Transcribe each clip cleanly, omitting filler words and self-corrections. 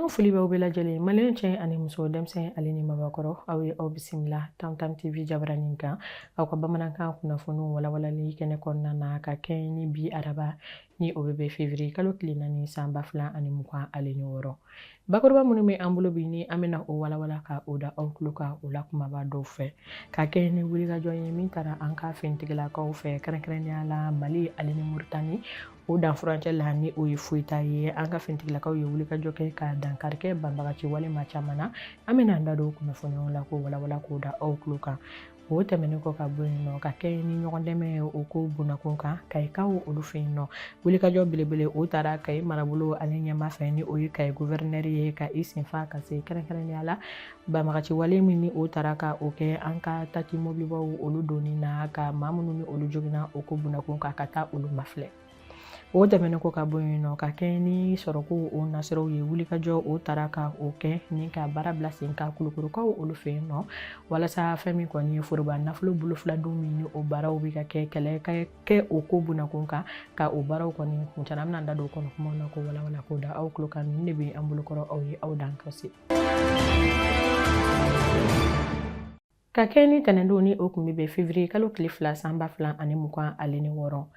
An ka foli b'aw bɛɛ lajɛlen, maliyɛn cɛ ani muso, denmisɛn ale ni mabakɔrɔ. Aw ye aw bisimila Tamtam TV jabaranin kan, aw ka bamanankan kunnafoniw walawalali kɛnɛ kɔnɔna na, ka kɛɲɛ ni bi araba ni o bɛ bɛn février kalo tile 4 san 2026. Bakuruba minnu bɛ an bolo bi ni an bɛna o walawala ka o da aw tulo kan, o la kumaba dɔw fɛ, ka kɛɲɛ ni wulikajɔ ye min taara an ka finitigilakaw fɛ, kɛrɛnkɛrɛnnenya la Mali ale ni Muritani o danfurancɛ la, ni o ye Foyita ye. An ka finitigilakaw ye wulikajɔ kɛ ka dankari kɛ banbagaci wale maa caman na. An bɛna an da don kunnafoniyaw la k'o walawala k'o da aw tulo kan. O tɛmɛnen kɔ ka bɔ yen nɔ, ka kɛ ni ɲɔgɔn dɛmɛ ye o ko bunakun kan, Kayikaw olu fɛ yen nɔ, wulikajɔ belebele o taara Kayi marabolo ale ɲɛmaa fɛ, ni o ye Kayi guvɛrinɛri ye, ka i senfa ka se kɛrɛnkɛrɛnnenya la banbagaci wale min ni o taara ka o kɛ an ka taji mobilibaw olu donni na, ka maa minnu ni olu joginna o ko bunakun kan, ka taa olu mafilɛ. O tɛmɛnen kɔ ka bɔ yen nɔ, ka kɛ ni sɔrɔko o nasiraw ye, wulikajɔ o taara ka o kɛ ni ka baara bila sen kan Kulukorokaw olu fɛ yen nɔ, walasa fɛn min kɔni ye foroba nafolo bolofiladon min ni o baaraw bɛ ka kɛ, kɛlɛ ka kɛ o ko bunakun kan, ka o baaraw kɔni kuncɛ. An bɛna an da don o kɔnɔ kumaw na k'o walawala k'o da aw tulo kan. Ninnu de bɛ an bolokɔrɔ aw ye, aw dan ka se. Ka kɛ ni tɛnɛndon ni o tun bɛ bɛn février kalo tile 2 san 2026,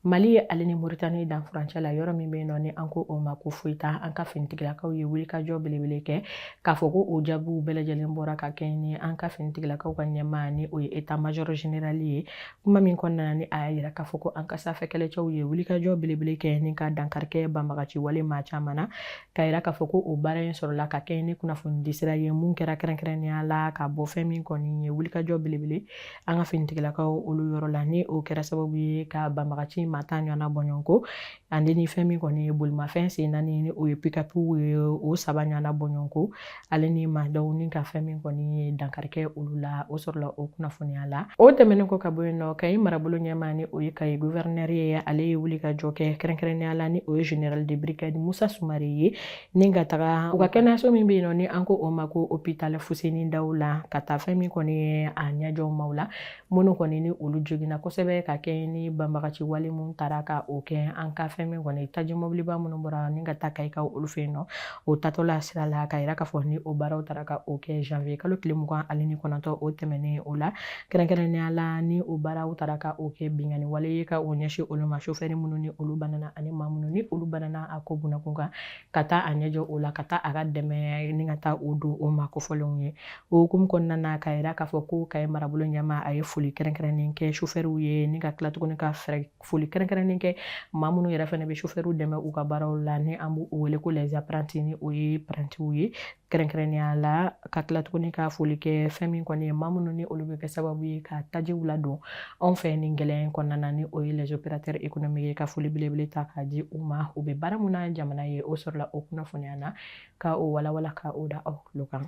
Mali ale ni Moritani danfurancɛ la, yɔrɔ min bɛ yen nɔ ni an ko o ma ko Foyita, an ka finitigilakaw ye wulikajɔ belebele kɛ k'a fɔ ko o jaabiw bɛɛ lajɛlen bɔra, ka kɛ ni an ka finitigilakaw ka ɲɛmaa, ni o ye état major général ye, kuma min kɔnɔna na ni a y'a yira k'a fɔ ko an ka sanfɛ kɛlɛcɛw ye wulikajɔ belebele kɛ ni ka dankari kɛ banbagaci wale maa caman na, k'a yira k'a fɔ ko o baara in sɔrɔla ka kɛ ni kunnafonidi sira ye mun kɛra kɛrɛnkɛrɛnnenya la ka bɔ fɛn min kɔni ye wulikajɔ belebele an ka finitigilakaw olu yɔrɔ la, ni o kɛra sababu ye ka banbagaci maa 10 ɲɔgɔnna bɔɲɔgɔnko, ani ni fɛn min kɔni ye bolimafɛn sen naani, ni o ye pikapuw ye, o saba ɲɔgɔnna bɔɲɔgɔnko, ale ni maa dɔw, ni ka fɛn min kɔni ye dankari kɛ olu la. O sɔrɔla o kunnafoniya la. O tɛmɛnen kɔ ka bɔ yen nɔ, Kayi marabolo ɲɛmaa, ni o ye Kayi guvɛrinɛri ye, ale ye wuli ka jɔ kɛ kɛrɛnkɛrɛnnenya la, ni o ye général de brigade Musa Sumare ye, ni ka taga u ka kɛnɛyaso min bɛ yen nɔ ni an ko o ma ko hôpital Fuseni Daw la, ka taa fɛn min kɔni ye a ɲɛjɔ maaw la minnu kɔni ni olu joginna kosɛbɛ, ka kɛ ni banbagaci wale mun taara ka o kɛ an ka fɛn min kɔni taji mobiliba minnu bɔra ni ka taa Kayikaw olu fɛ yen nɔ, o taatɔla sira la, ka yira k'a fɔ ni o baaraw taara ka o kɛ janvier kalo tile 29 o tɛmɛnen o la, kɛrɛnkɛrɛnnenya la ni o baaraw taara ka o kɛ binkanni wale ye ka o ɲɛsin olu ma, sofɛri minnu ni olu banana ani maa minnu ni olu banana a ko bunakun kan, ka taa a ɲɛjɔ o la, ka taa a ka dɛmɛ ni ka taa o don o ma kofɔlenw ye. O hukumu kɔnɔna na, k'a yira k'a fɔ ko Kayi marabolo ɲɛmaa, a ye foli kɛrɛnkɛrɛnnen kɛ sofɛriw ye, ni ka tila tuguni ka fɛɛrɛ foli kɛrɛnkɛrɛnnen kɛ maa minnu yɛrɛ fana bɛ sofɛriw dɛmɛ u ka baaraw la, ni an b'u wele ko les apprentis, ni o ye parantiw ye kɛrɛnkɛrɛnnenya la, ka tila tuguni ka foli kɛ fɛn min kɔni ye maa minnu ni olu bɛ kɛ sababu ye ka tajiw ladon anw fɛ nin gɛlɛya in kɔnɔna na, ni o ye les opérateurs économiques ye, ka foli belebele ta k'a di u ma, u bɛ baara mun na jamana ye. O sɔrɔla o kunnafoniya na ka o walawala ka o da aw tulo kan.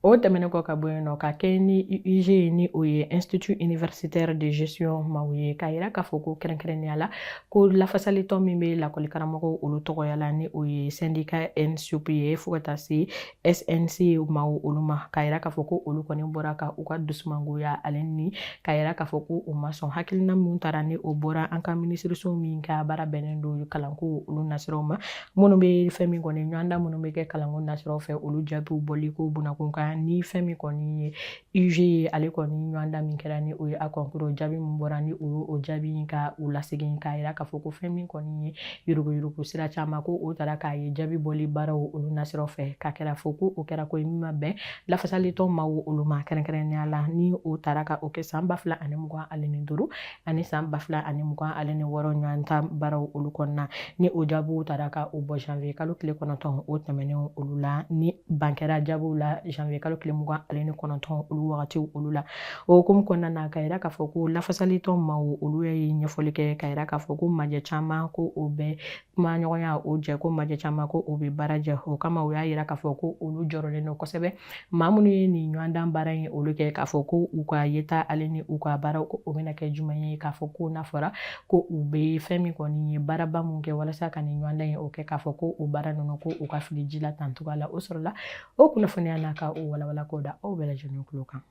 O tɛmɛnen kɔ ka bɔ yen nɔ, ka kɛ ni UIG, ni o ye Institut Universitaire de Gestion maaw ye, k'a yira k'a fɔ ko kɛrɛnkɛrɛnnenya la ko lafasalitɔn min bɛ lakɔli karamɔgɔw olu tɔgɔya la, ni o ye syndicat ENSUP ye, fo ka taa se SNC maaw olu ma, k'a yira k'a fɔ ko olu kɔni bɔra ka u ka dusumangoya ale ni k'a yira k'a fɔ ko u ma sɔn hakilina min taara ni o bɔra an ka minisiriso min ka baara bɛnnen don kalanko olu nasiraw ma, minnu bɛ fɛn min kɔni ɲɔgɔndan minnu bɛ kɛ kalanko nasiraw fɛ, olu jaabiw bɔli ko bunakun kan, ni fɛn min kɔni ye UG ye, ale kɔni ɲɔgɔndan min kɛra, ni o ye a concours jaabi min bɔra, ni o ye o jaabi in ka u lasegin, k'a yira k'a fɔ ko fɛn min kɔni ye yuruguyurugu sira caman ko o taara k'a ye jaabi bɔli baaraw olu nasiraw fɛ, k'a kɛra fɔ ko o kɛra ko ye min ma bɛn lafasalitɔn maaw olu ma, kɛrɛnkɛrɛnnenya la ni o taara ka o kɛ san 2025 ani san 2026 ɲɔgɔndan baaraw olu kɔnɔna, ni o jaabiw taara ka o bɔ janvier kalo tile 9 o tɛmɛnen olu la, ni ban kɛra jaabiw la janvier kalo tile 29 olu wagatiw olu la. O hukumu kɔnɔna na, k'a yira k'a fɔ ko lafasalitɔn maaw olu ye ɲɛfɔli kɛ, k'a yira k'a fɔ ko majɛ caman ko o bɛ kuma ɲɔgɔnya o jɛ, ko majɛ caman ko o bɛ baara jɛ. O kama u y'a yira k'a fɔ ko olu jɔrɔlen don kosɛbɛ maa minnu ye nin ɲɔgɔndan baara in olu kɛ, k'a fɔ ko u ka yeta ale ni u ka baaraw ko o bɛna kɛ jumɛn ye, k'a fɔ ko n'a fɔra ko u bɛ fɛn min kɔni ye baaraba mun kɛ walasa ka nin ɲɔgɔndan in o kɛ, k'a fɔ ko o baara ninnu ko u ka fili ji la tan cogoya la. O sɔrɔla o kunnafoniya na ka o walawala k'o da aw bɛɛ lajɛlen tulo kan.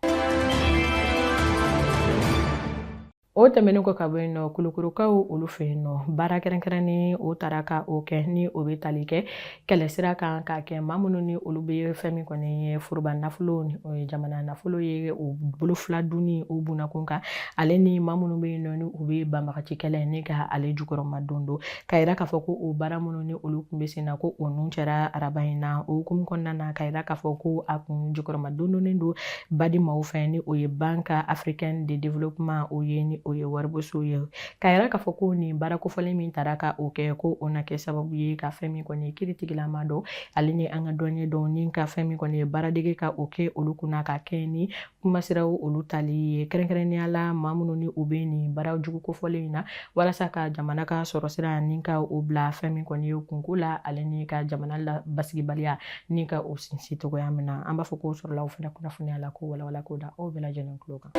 O tɛmɛnen kɔ ka bɔ yen nɔ, Kulukorokaw olu fɛ yen nɔ, baara kɛrɛnkɛrɛnnen o taara ka o kɛ ni o bɛ tali kɛ kɛlɛ sira kan, k'a kɛ maa minnu ni olu bɛ fɛn min kɔni ye foroba nafolo, o ye jamana nafolo ye, o bolo fila dunni o bunakun kan, ale ni maa minnu bɛ yen nɔ ni u bɛ banbagaci kɛlɛ ni ka ale jukɔrɔma don don, k'a yira k'a fɔ ko o baara minnu ni olu tun bɛ sen na, ko o nun cɛra araba in na. O hukumu kɔnɔna na, k'a yira k'a fɔ ko a kun jukɔrɔma dondonnen don BAD maaw fɛ, ni o ye Banque africaine de développement o ye, ni o ye wariboso ye, k'a yira k'a fɔ ko nin baara kofɔlen min tara ka o kɛ, ko o na kɛ sababu ye ka fɛn min kɔni ye kiritigilama dɔ, ale ni an ka douanier dɔw, ni ka fɛn min kɔni ye baaradege ka o kɛ olu kunna, ka kɛ ni kumasiraw olu tali ye, kɛrɛnkɛrɛnnenya la maa minnu ni u bɛ nin baara jugu kofɔlen in na, walasa ka jamana ka sɔrɔ sira ni ka o bila fɛn min kɔni ye kunko la, ale ni ka jamana la basigibaliya ni ka o sinsin cogoya min na. An b'a fɔ k'o sɔrɔla o fana kunnafoniya la, k'o walawala k'o da aw bɛɛ lajɛlen tulo kan.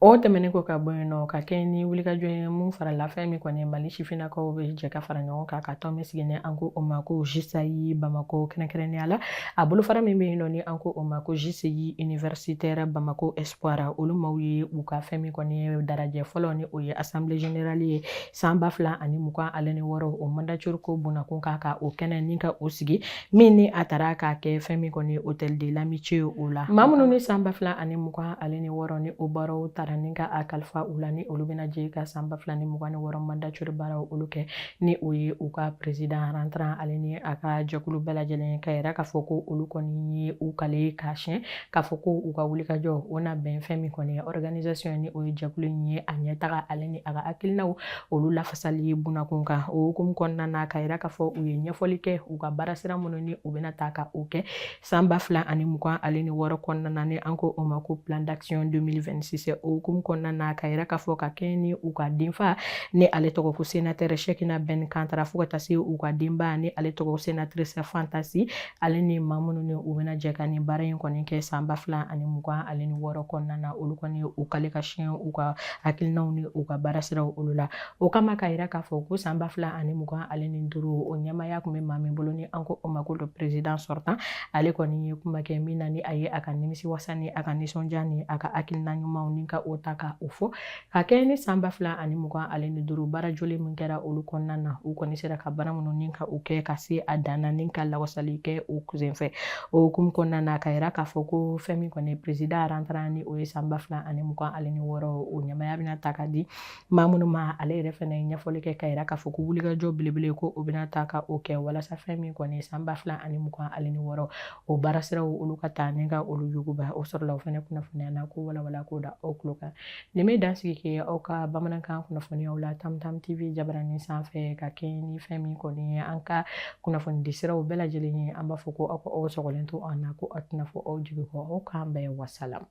O tɛmɛnen kɔ ka bɔ yen nɔ, ka kɛ ni wulikajɔ ye mun farala fɛn min kɔni Mali sifinnakaw bɛ jɛ ka fara ɲɔgɔn kan ka tɔn min sigi ni an ko o ma ko JSAI Bamakɔ, kɛrɛnkɛrɛnnenya la a bolofara min bɛ yen nɔ ni an ko o ma ko JCI Universitaire Bamako Espoir, olu maaw ye u ka fɛn min kɔni ye darajɛ fɔlɔ, ni o ye assemblée générale ye, san 2026 o mandature ko bunakun kan, ka o kɛnɛ ni ka o sigi min ni a taara k'a kɛ fɛn min kɔni hôtel de l'amitié o la. Maa minnu ni san 2026 ni o baaraw taara ni ka a kalifa u la, ni olu bɛna jɛ ka san 2026 mandature baaraw olu kɛ, ni o ye u ka président rentrant ale ni a ka jɛkulu bɛɛ lajɛlen, ka yira k'a fɔ ko olu kɔni ye u kale k'a siɲɛ k'a fɔ ko u ka wulikajɔ o na bɛn fɛn min kɔni ye organisation, ni o ye jɛkulu in ye, a ɲɛtaga ale ni a ka hakilinaw olu lafasali bunakun kan. O hukumu kɔnɔna na, ka yira k'a fɔ u ye ɲɛfɔli kɛ u ka baara sira minnu ni u bɛna ta ka o kɛ san 2026 kɔnɔna na, ni an ko o ma ko plan d'action 2026. O hukumu kɔnɔna na, ka yira k'a fɔ ka kɛɲɛ ni u ka denfa ni ale tɔgɔ ko sénateur Cheickna Ben Kantara, fo ka taa se u ka denba ni ale tɔgɔ sénatrice Fanta Sy, ale ni maa minnu ni u bɛna jɛ ka nin baara in kɔni kɛ san 2026 kɔnɔna na, olu kɔni u kale ka siɲɛ u ka hakilinaw ni u ka baara siraw olu la. O kama, k'a yira k'a fɔ ko san 2025 o ɲɛmaaya tun bɛ maa min bolo, ni an ko o ma ko le président sortant, ale kɔni ye kuma kɛ min na ni a ye a ka nimisi wasa ni a ka nisɔndiya ni a ka hakilina ɲumanw ni ka o ta ka o fɔ, ka kɛ ni san 2025 baara jɔlen min kɛra olu kɔnɔna na, u kɔni sera ka baara minnu ni ka o kɛ ka se a dan na, ni ka lawasali kɛ o senfɛ. O hukumu kɔnɔna na, ka yira k'a fɔ ko fɛn min kɔni président rentrant, ni o ye san 2026 o ɲɛmaaya bɛna ta ka di maa minnu ma, ale yɛrɛ fɛnɛ ye ɲɛfɔli kɛ ka yira k'a fɔ ko wulikajɔ belebele ko o bɛna ta ka o kɛ, walasa fɛn min kɔni san 2026 o baara siraw olu ka taa ni ka olu yuguba. O sɔrɔla o fɛnɛ kunnafoniya na, ko walawala k'o da aw tulo kan. Nin bɛ dansigi kɛ aw ka bamanankan kunnafoniyaw la Tamtam TV jabaranin sanfɛ, ka kɛ ni fɛn min kɔni ye an ka kunnafonidi siraw bɛɛ lajɛlen ye. An b'a fɔ ko aw ka aw sɔgɔlen to an na, ko aw tɛna fɔ aw jigi kɔ. Aw k'an bɛn, wasalam.